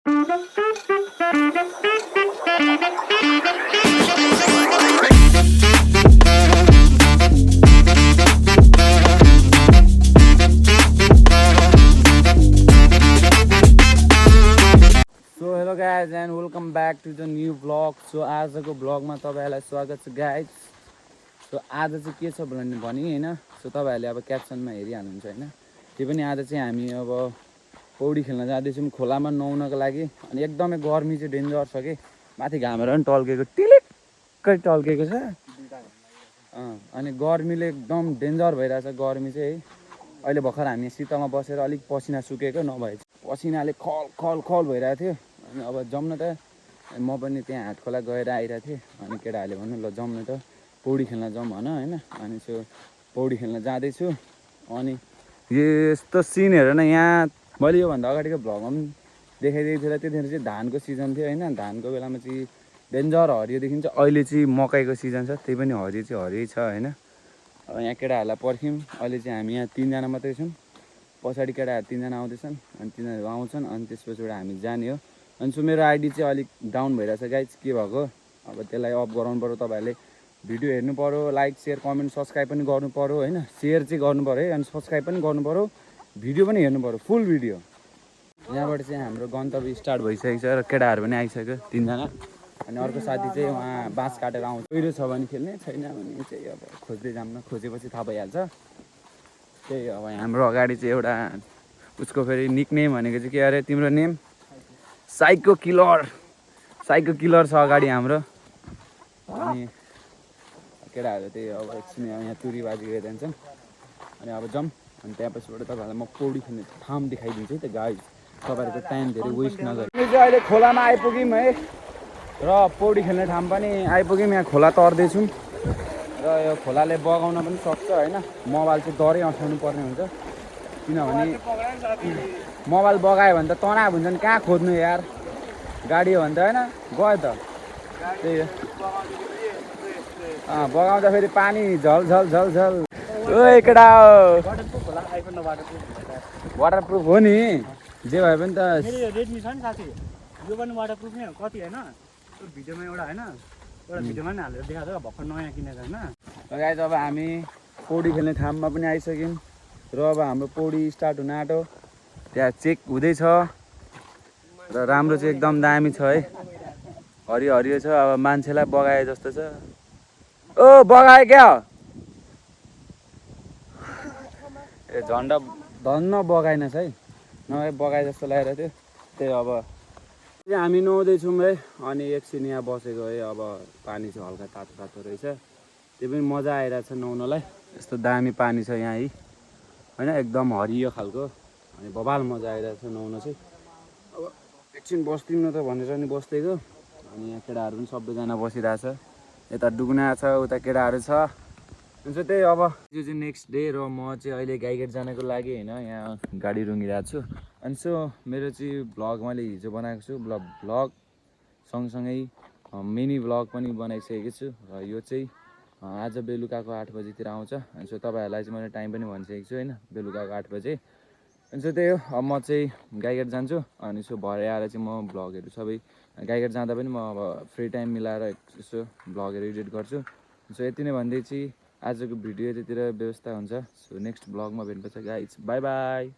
So hello guys and welcome back to the new blog. So आजको ब्लगमा तपाईँहरूलाई स्वागत छ गाइज। सो आज चाहिँ के छ भने होइन, सो तपाईँहरूले अब क्याप्सनमा हेरिहाल्नुहुन्छ होइन। त्यो पनि आज चाहिँ हामी अब पौडी खेल्न जाँदैछौँ खोलामा नुहाउनको लागि। अनि एकदमै गर्मी चाहिँ डेन्जर छ कि, माथि घामहरू पनि टल्केको टिलिक्कै टल्केको छ। अनि गर्मीले एकदम डेन्जर भइरहेछ गर्मी चाहिँ है। अहिले भर्खर हामी शीतलमा बसेर अलिक पसिना सुकेको, नभए पसिनाले खल खल खल भइरहेको थियो। अनि अब जम्न त म पनि त्यहाँ हाट खोला गएर आइरहेको थिएँ। अनि केटाहरूले भन्नु ल जम्न त पौडी खेल्न जाउँ भन होइन। अनि सो पौडी खेल्न जाँदैछु। अनि यस्तो सिन हेर न, यहाँ मैले योभन्दा अगाडिको भ्लगमा पनि देखाइदिएको थियो। त्यतिखेर चाहिँ धानको सिजन थियो होइन। धानको बेलामा चाहिँ डेन्जर हरियो देखिन्छ। अहिले चाहिँ मकैको सिजन छ, त्यही पनि हरियो चाहिँ हरियै छ होइन। अब यहाँ केटाहरूलाई पर्ख्यौँ। अहिले चाहिँ हामी यहाँ 3जना मात्रै छौँ। पछाडि केटाहरू 3जना आउँदैछन्। अनि तिनीहरू आउँछन् अनि त्यसपछिबाट हामी जाने हो। अनि सो मेरो आइडी चाहिँ अलिक डाउन भइरहेछ गाइज, के भएको अब त्यसलाई अफ गराउनु पऱ्यो। तपाईँहरूले भिडियो हेर्नु पऱ्यो, लाइक सेयर कमेन्ट सब्सक्राइब पनि गर्नु पऱ्यो होइन। सेयर चाहिँ गर्नु पऱ्यो है, अनि सब्सक्राइब पनि गर्नु पऱ्यो, भिडियो पनि हेर्नु पऱ्यो फुल भिडियो। यहाँबाट चाहिँ हाम्रो गन्तव्य स्टार्ट भइसकेको छ र केटाहरू पनि आइसक्यो 3जना। अनि अर्को साथी चाहिँ उहाँ बाँस काटेर आउँछ। पहिरो छ भने खेल्ने, छैन भने चाहिँ अब खोज्दै जाऊँ न, खोजेपछि थाहा भइहाल्छ। त्यही अब हाम्रो अगाडि चाहिँ एउटा उसको फेरि निकनेम भनेको चाहिँ के अरे, तिम्रो नेम साइको किलर छ अगाडि हाम्रो। अनि केटाहरू त्यही अब एकछिन यहाँ तुरीबाजी गरिरहन्छन्। अनि अब जाउँ। अनि त्यहाँपछिबाट तपाईँहरूलाई म पौडी खेल्ने ठाउँ देखाइदिन्छु है त गाइज, तपाईँहरूको टाइम धेरै वेस्ट नगरी। हामी चाहिँ अहिले खोलामा आइपुग्यौँ है, र पौडी खेल्ने ठाउँ पनि आइपुग्यौँ। यहाँ खोला तर्दैछौँ र यो खोलाले बगाउन पनि सक्छ होइन। मोबाइल चाहिँ डरै अँठाउनु पर्ने हुन्छ, किनभने मोबाइल बगायो भने त तनाव हुन्छ नि, कहाँ खोज्नु यार, गाडी हो भने त होइन गयो त। त्यही हो, बगाउँदा फेरि पानी झल झल झल झल। ओ केटा वाटरप्रुफ हो नि, जे भए पनि त रेडमी छ नि साथी, यो पनि वाटरप्रुफ नै हो। कति होइन भिडियोमा एउटा होइन, एउटा भिडियोमा नि हालेर देखाएको छ भर्खर नयाँ किनेको होइन। गाइस अब हामी पौडी खेल्ने ठाउँमा पनि आइसक्यौँ र अब हाम्रो पौडी स्टार्ट हुन आँट्यो। त्यहाँ चेक हुँदैछ र राम्रो चाहिँ एकदम दामी छ है, हरियो हरियो छ। अब मान्छेलाई बगाए जस्तो छ। ओ बगाए क्या ए झन्डा धन्न बगाएनछ है, नभए बगाए जस्तो लागेको थियो। त्यही अब हामी नुहाउँदैछौँ है। अनि एकछिन यहाँ बसेको है, अब पानी चाहिँ हल्का तातो तातो रहेछ, त्यो पनि मजा आइरहेछ नुहाउनलाई। यस्तो दामी पानी छ यहाँ है होइन, एकदम हरियो खालको। अनि बबाल मजा आइरहेछ नुहाउन चाहिँ। अब एकछिन बस्दिउँ न त भनेर नि बस्दैको। अनि यहाँ केटाहरू पनि सबैजना बसिरहेछ, यता डुग्ना छ, उता केटाहरू छ। अनि चाहिँ त्यही अब यो चाहिँ नेक्स्ट डे र म चाहिँ अहिले गाईघाट जानको लागि होइन यहाँ गाडी रुँगिरहेको छु। अनि सो मेरो चाहिँ भ्लग मैले हिजो बनाएको छु, भ्लग सँगसँगै मिनी भ्लग पनि बनाइसकेको छु। र यो चाहिँ आज बेलुकाको 8 बजीतिर आउँछ। अनि सो तपाईँहरूलाई चाहिँ मैले टाइम पनि भनिसकेको छु होइन, बेलुकाको 8 बजे। अनि सो त्यही हो, अब म चाहिँ गाईघाट जान्छु। अनि सो भरे आएर चाहिँ म भ्लगहरू सबै गाईघाट जाँदा पनि म अब फ्री टाइम मिलाएर यसो भ्लगहरू एडिट गर्छु। सो यति नै भन्दै चाहिँ आजको भिडियो यतितिर व्यवस्था हुन्छ। सो नेक्स्ट भ्लगमा भेट्नुपर्छ गाइज, बाई बाई।